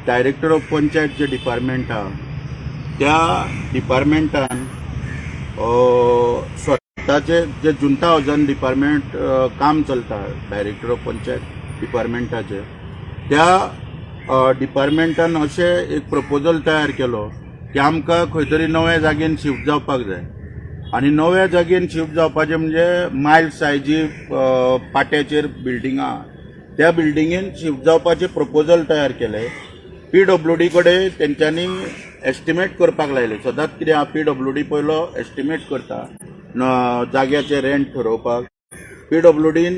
Director of panchayat J department आहा, त्या डिपार्टमेंटान स्वताचे जे जुंता हावजान डिपार्टमेंट काम चलता, डायरेक्टर ऑफ पंचायत डिपार्टमेंटाचे, त्या डिपार्टमेंटान अशें एक प्रपोजल तयार केलो की आमकां खंय तरी नव्या जागेन शिफ्ट जावपाक जाय. आनी नव्या जागेन शिफ्ट जावपाचें म्हणजे मायल्स सायजी पाट्याचेर बिल्डिंग आहा, त्या बिल्डिंगेन शिफ्ट जावपाचें प्रपोजल तयार केलें. पीडब्ल्यूडी कडेन तेंच्यांनी एस्टिमेट करपाक लायलें. सदांच कितें आहा, पीडब्ल्यूडी पयलो एस्टिमेट करता जाग्याचें रेंट ठरोवपाक. पीडब्ल्यूडीन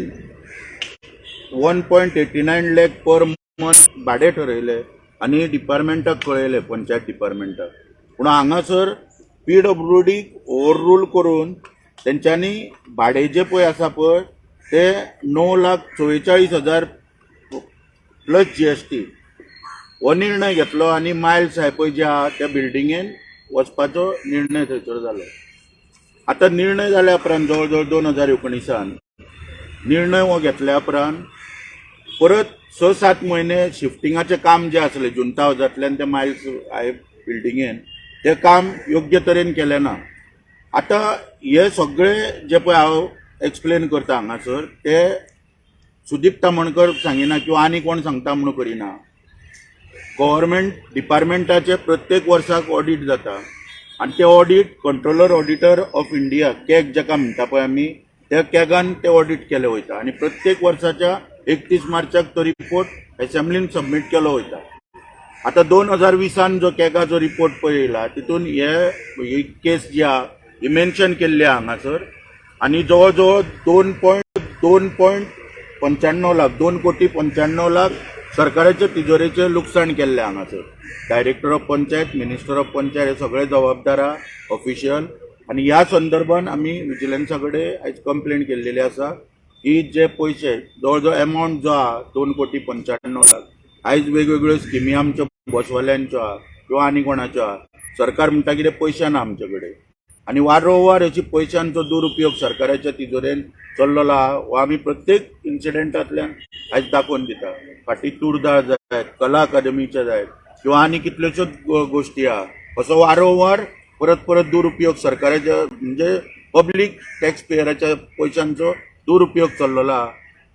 1.89 lakh per month भाडें ठरयलें आनी डिपार्टमेंटाक कळयलें, पंचायत डिपार्टमेंटाक. पूण हांगासर पीडब्ल्यूडीक ओवर रूल करून तेंच्यांनी भाडें जें पळय आसा पळय, ते 9,44,000 प्लस जीएसटी हो निर्णय घेतलो आनी मायल साहेब पळय जे आहा त्या बिल्डिंगेन वचपाचो निर्णय थंयसर जालो. आतां निर्णय जाल्या उपरांत, जवळ जवळ 2019 निर्णय हो घेतल्या उपरांत, परत 6-7 म्हयने शिफ्टिंगाचें काम जें आसलें जुंता हावजांतल्यान ते मायल्स साहेब बिल्डिंगेन, तें काम योग्य तरेन केलें ना. आतां हे सगळे जे पळय हांव एक्सप्लेन करता हांगासर, ते सुदीप तामणकर सांगिना किंवा आनी कोण सांगता म्हणून करिना. गव्हर्मेंट डिपार्टमेंटाचे प्रत्येक वर्साक ऑडीट जाता आनी ते audit Controller Auditor of India, CAG जाका म्हणटा पळय आमी, त्या कॅगान ते ऑडीट केले वयता आनी प्रत्येक वर्साच्या 31 मार्चाक तो रिपोर्ट एसेंब्लीन सबमीट केलो वयता. आतां 2020 जो कॅगाचो रिपोर्ट पळय येयला, तितून हे ही केस जी आहा ही मेन्शन केल्ली आहा हांगासर. आनी जवळ जवळ 2.95 लाख, 2 कोटी 95 लाख सरकाराच्या तिजोरेचें लुकसाण केल्लें हांगासर. Director of panchayat, minister of panchayat हे सगळे जबाबदार आहा ऑफिशियल. आनी ह्या संदर्भान आमी विजिलन्सा कडेन आयज कंप्लेन केल्लेली आसा की जे पयशे जवळ जवळ एमावंट जो आहा 2 कोटी 95 लाख, आयज वेगवेगळ्यो स्किमी आमच्यो बसवाल्यांच्यो आहा किंवा आनी कोणाच्यो आहा, सरकार म्हणटा कितें पयशे ना आमचे कडेन. आनी वारंवार हेची पयशांचो दुरुपयोग सरकाराच्या तिजोरेन चल्लेलो आहा, हो आमी प्रत्येक इन्सिडेंटांतल्यान आयज दाखोवन दिता. फाटीं तुरदाळ जायत, कला अकादमीचे जायत किंवा आनी कितल्योश्योच गोश्टी आहा, असो वारंवार परत परत दुरुपयोग सरकाराच्या, म्हणजे पब्लीक टॅक्स पेयराच्या पयशांचो दुरुपयोग चल्लेलो आहा.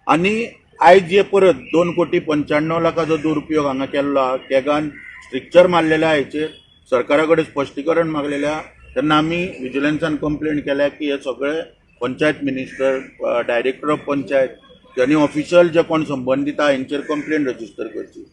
आनी आयज जे परत 2 कोटी 95 लाखाचो दुरुपयोग हांगा केल्लो आहा, कॅगान स्ट्रिक्चर मारलेले आहा, हेचेर सरकारा कडेन स्पश्टीकरण मागलेलें आहा. तेन्ना आमी विजिलन्सान कंप्लेन केल्या की हे सगळे panchayat minister, director of panchayat आनी ऑफिशियल जे कोण संबंदीत आहा हेंचेर कंप्लेन रजिस्टर करची.